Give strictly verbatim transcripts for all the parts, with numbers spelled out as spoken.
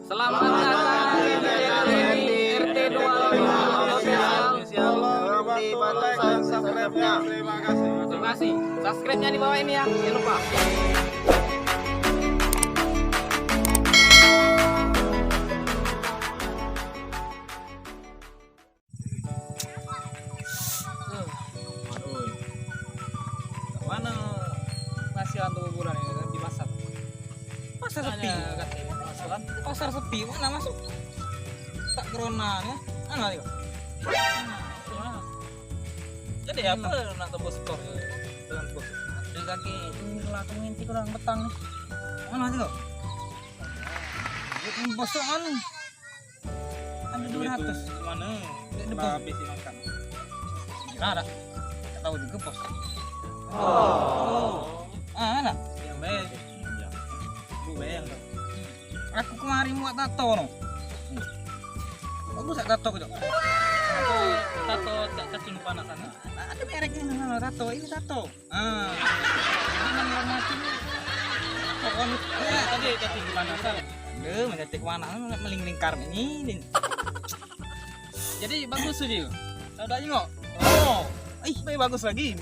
Selamat datang di channel R T dua lima Official. Tolong dibantu like dan subscribe-nya. Terima kasih. Terima kasih. Subscribe-nya di bawah ini ya, jangan lupa. Aduh. Mano nasi antu kuburan ini di pasar? Pasar sepi. Tanya kate masukan. Pasar sepi, mano masuk? Tak corona ni. Anu tadi kok. Nah, cuma. Jadi apa nak tembus setor dengan bos? Ada kaki ini lah, aku nginti kurang petang ni. Anu tadi kok. Bos tu anu. Ada dua ratus. Mano? Dek debus. Habis dimakan. Kira dah. Tak tahu juga, bos. Oh. Ah, mana? Yang baik. Bu bayang tu. Aku kemari muat tato no. Bagus tak tato kau? Tato, tato cak cacing panasan. Ada merek ini nama tato. Ini tato. Ah. Ini nang warna cini. Pokoknya tadi cacing panasan. Aduh, mencetik mana? Melingkar ini. Jadi bagus tu, Ji. Ada jengok. Oh, ih, lebih bagus lagi.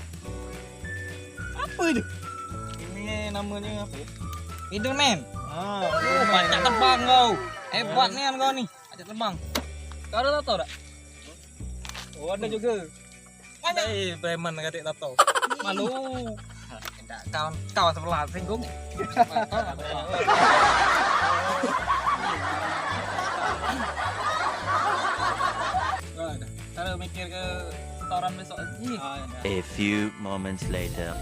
Apa itu? Ini namanya apa ya? Spiderman. Ah, oh, banyak terbang kau. Hebat nian kau ni. Ajak terbang. Kau ada tato tak? Oh, ada juga. Ada eh preman katik tato. Malu. Tidak, kawan, kawan sebelah singgung. Nah, dah. Cara mikir ke setoran besok. Ih. Ah, ya dah. A few moments later.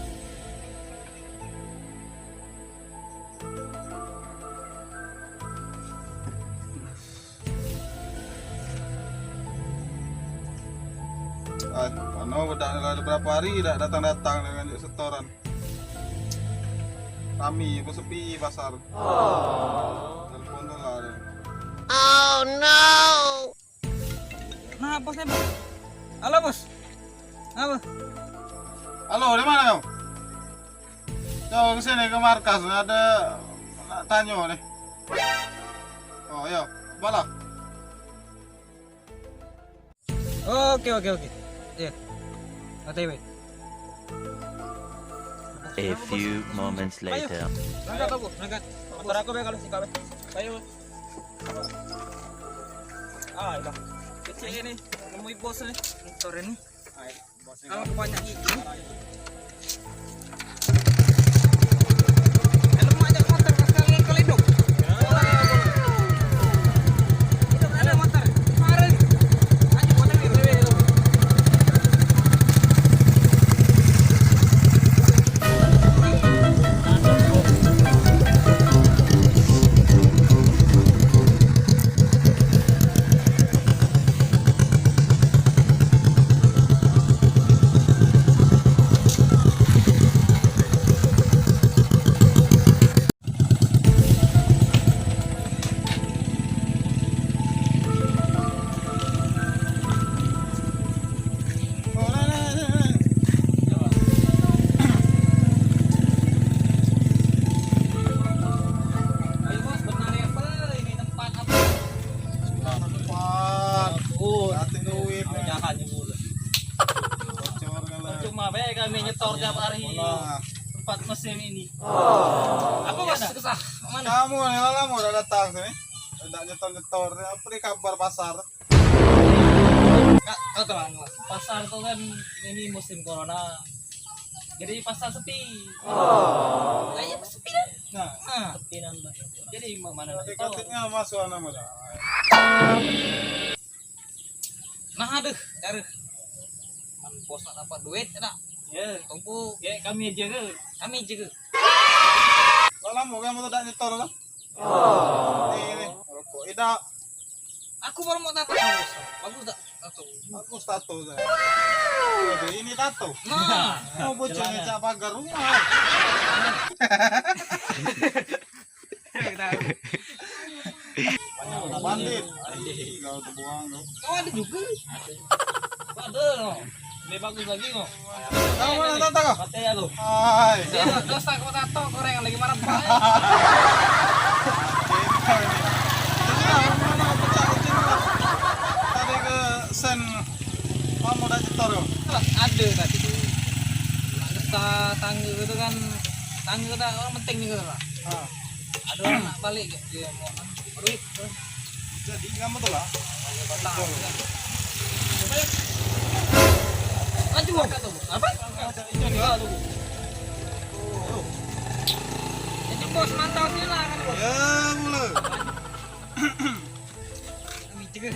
Ai, mano bedak ni lah, ado berapo hari dak datang-datang dengan setoran. Rami, apo sepi pasar. Telepon tu lah ado. Oh no. Nah, bos ni, bos. Halo, bos. Apa? Halo, di mano kau? Kau ke sini ke markas, ado nak tanyo ni. Oh, yo, balah. Oke, oke, oke. Iya. O T W. A few moments later. Berangkat aku, berangkat. Motor aku be kalu sikap be. Ayo. Ah, itu. Kecil ni, nemui bos ni. Motor ni. Kalau kebanyak gigi. Helm aja motor pas kali kali dong. Itu ada motor. Kemarin. Ayo, motor ni. Tempat. Kasih duit. Jangan dulu. Bocor kan lah. Cuma be kami nyetor tiap hari. Alah. Empat musim ini. Apa, Bos? Kesah. Mana? Kamu ni lah lamo dak datang sini. Dak nyetor-nyetor. Apa ni kabar pasar? Kak, kau terang, Mas. Pasar tu kan ini musim corona. Jadi pasar sepi. Oh. Kayaknya sepi kan? Nah. Nah. Sepi nambah. Jadi ma-, mana nak tahu? Katanya masuk anak muda. Nah, aduh, cara. Man bos nak dapat duit, nak. Ya. Tunggu. Ya, kami aja ke? Kami aja ke? Lah lamo kan motor dak nyetor lah. Oh. Ni, ni, rokok idak. Aku baru mau tato. Bagus tak tato? Bagus tato saya. Waduh, ini tato. Nah, mau bocor ngecak pagar rumah. Banyak bandit. Ih, kau terbuang tu. Kau ada juga. Ada no. Lebih bagus lagi no. Kau mana tato kau? Mati ya lu. Hai. Dia dosa kau tato, korang lagi marah banget. Itu Tangga tu kan, tangga tu orang penting juga lah. Ah. Ada orang nak balik ke dia mau duit tu. Jadi kamu tu lah. Laju apa tu? Apa? Jadi bos mantau sini lah kan, bos. Ya, mula. Kami cegah.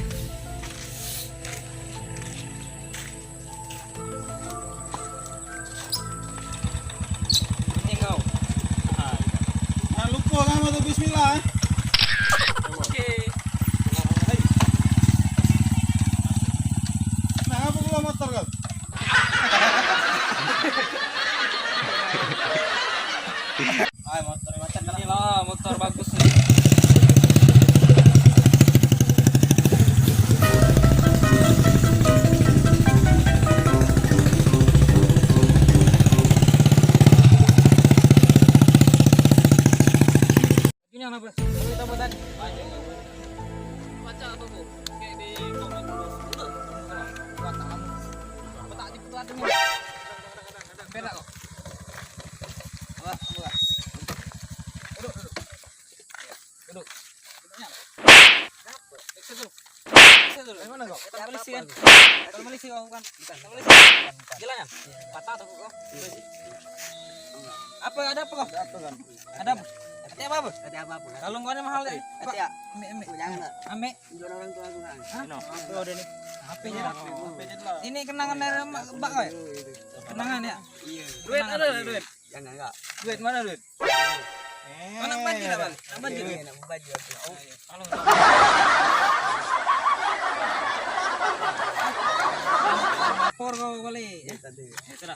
Ini kau. Jangan lupa kan, baca bismillah, eh. Oke. Nah, apa keluar motor kau? Ay, motor macam ni lah, motor bagus ni. Bajunya apa? Baca apa, Bu? Kayak di komen dulu. Buat tangan. Apa tak diputar dulu? Berak kok. Apa? Apa? Duduk, duduk. Duduk. Duduknya. Periksa dulu. Periksa dulu. Dari mana kau? Polisi kan? Polisi kau bukan? Bukan. Polisi. Gila kan? Patah tuh kau. Apa, ada apa kau? Ada apa kan? Ada apa? Ada apa apa? Ada apa apa kan? Kalau kau ada mahal ya? Ada ya? Ambil, ambil. Jangan lah. Ambil. Jual orang tua aku kan. Hah? Apa udah nih? H P aja dah. Ini kenangan dari mbak kau ya? Kenangan ya? Iya. Duit ada, duit? Jangan, enggak. Duit mana duit? Mana baju dah, Bang? Nak baju? Iya, nak baju aku. Lapor kau balik. Ya, tadi. Ya, sudah.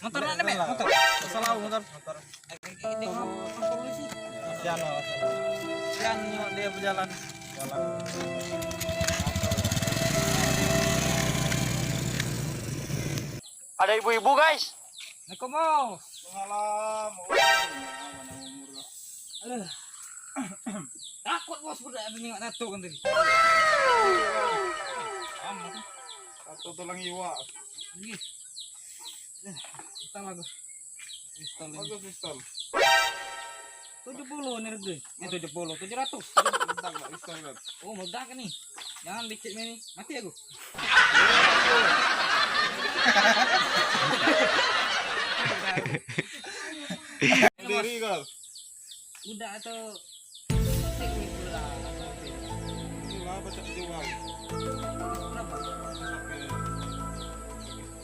Motor nak, Mek? Motor. Salah motor. Motor. Ini mau polisi. Kasihan lah. Kasihan dia berjalan. Jalan. Ada ibu-ibu, guys. Assalamualaikum, Bos. Waalaikumsalam. Aduh. Takut, Bos, budak nengok tato kan tadi. Tato tulang iwak. Iya. Eh, utang aku. Pistol ini. Bagus pistol. Tujuh puluh ni harga. Eh, tujuh puluh, tujuh ratus. Meledak, Pak, pistol kan. Oh, meledak ni. Jangan licik ni. Mati aku. Diri kau. Budak atau sik ni pula. Ini lah, pacak jual. Berapa? Sampai,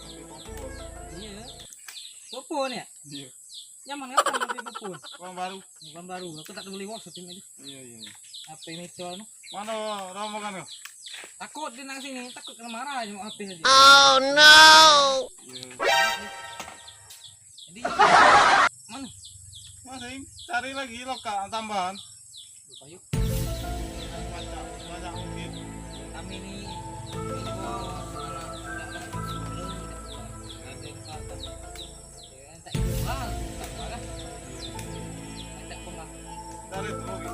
sampai kompor. Iya. Popo ni ya? Iya. Nyaman kan sampai popo? Orang baru. Orang baru. Aku tak boleh bos tapi ni. Iya, iya, iya. Apa ini tu anu? Mana rombongan kau? Takut dia nak sini, takut kena marah je mak Hafiz tadi. Oh no. Iya. Jadi mana? Masih cari lagi lokal tambahan. Lupa yuk. Banyak, banyak mungkin. Kami ni, ini bos, anak budak dah sebelum ada kata. Ya, tak ikut lah, tak apa lah. Tak apa lah. Dari tu lagi.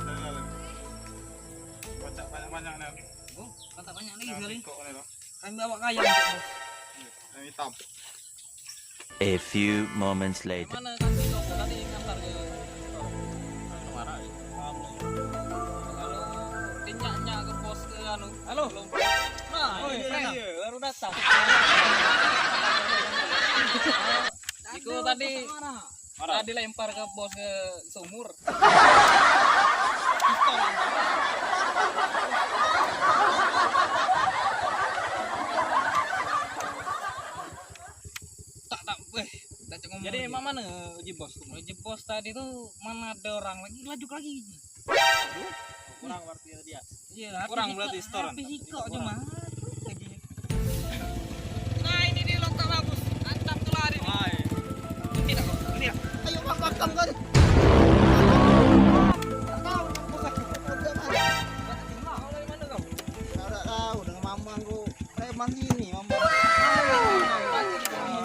Dari lalu. Baca banyak-banyak ni. Oh, kan tak banyak lagi sekali. Kok ni lah. Kan bawa kaya, bos. Yang hitam. A few moments later. Mana kan si Joko tadi ngantar ke Kalau tinyak-nyak ke bos ke anu. Halo. Nah, oi, ini dia, baru datang. Iko tadi tadi lempar ke bos ke sumur. Pistol. Tak, tak, weh, tak cek ngomong. Jadi, mak mana uji bos tu? Uji bos tadi tu mana ada orang lagi, laju lagi. Aduh, kurang berarti dia. Iya, kurang berarti store. Habis ikok cuma. Nah, ini dia lontar bagus. Ancam tu lari. Ini tak kau, ini tak. Ayo, bang, bakam kau ni. Tak tahu, aku sakit. Kau dari mana kau? Tak tahu, dengan mamang kau. Preman gini, mamang.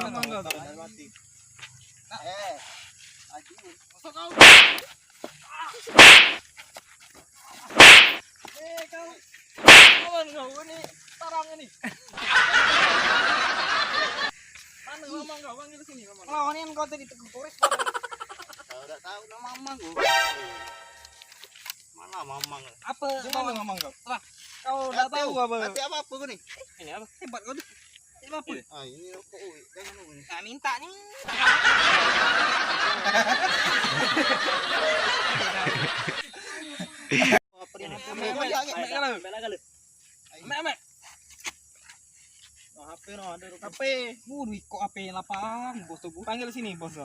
Mamang kau. Eh, laju. Masuk kau. Eh, kau. Kawan kau ni, tarang ni. Mana mamang kau? Panggil sini. Kau dak tahu nama mamang ku. Mana mamang? Apa? Di mana mamang kau? Lah, kau dak tahu apa? Dak tahu apa-apa ku ni. Ini apa? Hebat kau tu. Hebat apa? Ah, ini rokok, oi. Jangan, oi. Ah, minta ni. Apa ni? Ambil, ambil, ambil, ambil, ambil. Ambil, ambil. Nah, H P no, ada rokok. H P. Uh, duit kok H P lapang, bos tu. Panggil sini, bos tu.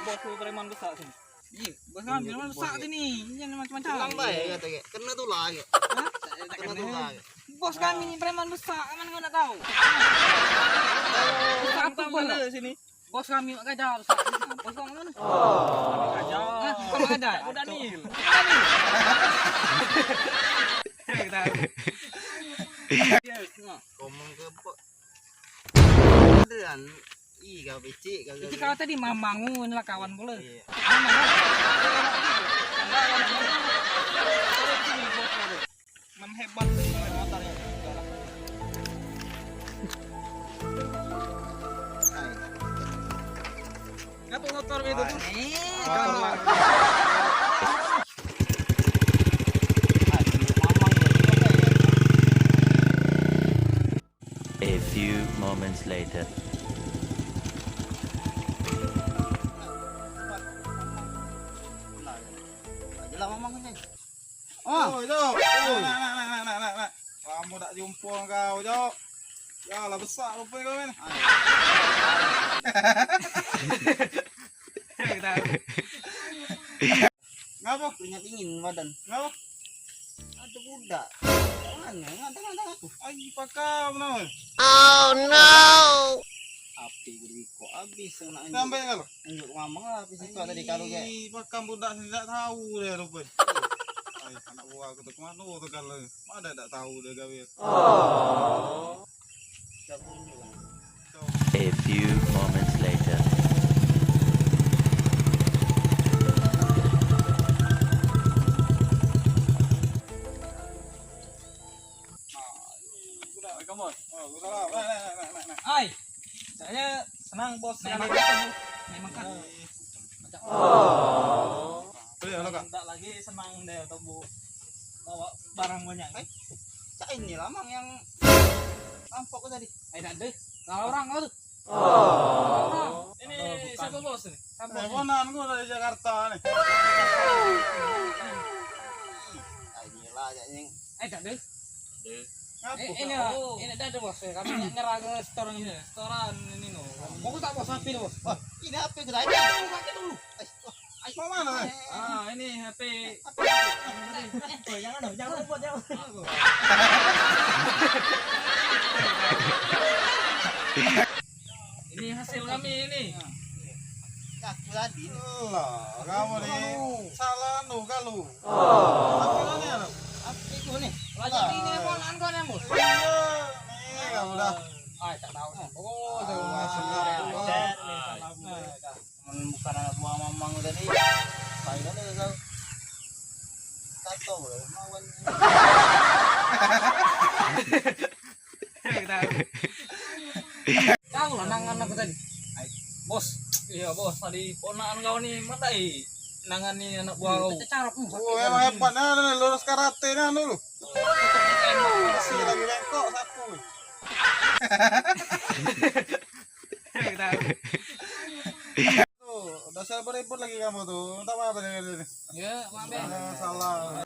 Bos tu preman besar sini. Iya, bos kan preman besar sini. Ini yang macam-macam. Pulang bae, kata ke. Kena tulah, ke. Hah? Kena tulah, ke. Bos kami ni preman besar, mana kau nak tahu? Besar apa bos? Sini. Bos kami mak gajah besar. Nah, bos kau mana? Oh. Mak gajah. Hah? Kau mak gajah? Aku Daniel. Aku Daniel. Kita. Iya, nah. Ngomong ke apa? Ada kan? Ih, kau becik, kau. Itu kau tadi mamang, inilah kawan pula. Iya. Mamang. Mam hebat tu, motornya. Ngapa motor itu? Wah, ini. Oh. A few moments later. Jelas mamang ni. Oh. Oh, itu. Oh, nak, nak, nak, nak, nak, nak. Lama tak jumpa kau, Jok. Ya lah, besar rupa kau ni. Ngapa? Keringat dingin badan. Ngapa? Ada budak. Mana? Ngantang-ngantang aku. Ai, pakam nama. Oh no. Api guru iko habis nak sampai kalau. Tunjuk mamang lah, habis itu tadi kalau ke. Ai, pakam budak ni tak tahu dia rupa. Ai, anak buah aku tu kemana tu kalau. Mana tak tahu dia gawe. Oh. A few moments later. Ai, saya senang bos. Memang kan. Boleh lah, Kak. Minta lagi senang deh, tobo. Bawa barang banyak. Ai, cak ini lah, Mang, yang rampok tadi. Ai, dak deh. Salah orang kau tu. Oh. Ini siapa bos ni? Siapa? Teleponan gua dari Jakarta ni. Ai, gila cak ini. Ai, dak deh. Ngapa? Eh, ini, ini dah ada bos. Kami nak nyerah ke setoran ini. Setoran ini no. Mau tak bos, ambil bos. Wah, ini H P ku tadi. Pakai dulu. Mau mana? Ah, ini H P. Oh, jangan dong, jangan buat, jangan. Ini hasil kami ini. Aku tadi. Lah, kamu ni salah anu kalu. Oh. Apa ni anu? Apa itu ni? Lagi ini ponakan kau ni, Bos? Iya, ni kamu dah. Ah, tak tahu. Oh, tahu. Bukan anak buah mamang tadi. Saya kan dah tahu. Tak tahu lah, lawan. Tahu lah nangan aku tadi. Bos, iya bos, tadi ponakan kau ni matai nangani anak buah kau. Carap. Oh, emang hebat nah, lurus karate nah dulu. Masih lagi bengkok sapu. Tuh, dasar beribut lagi kamu tuh. Minta maaf tadi. Ya, maaf ya. Salah.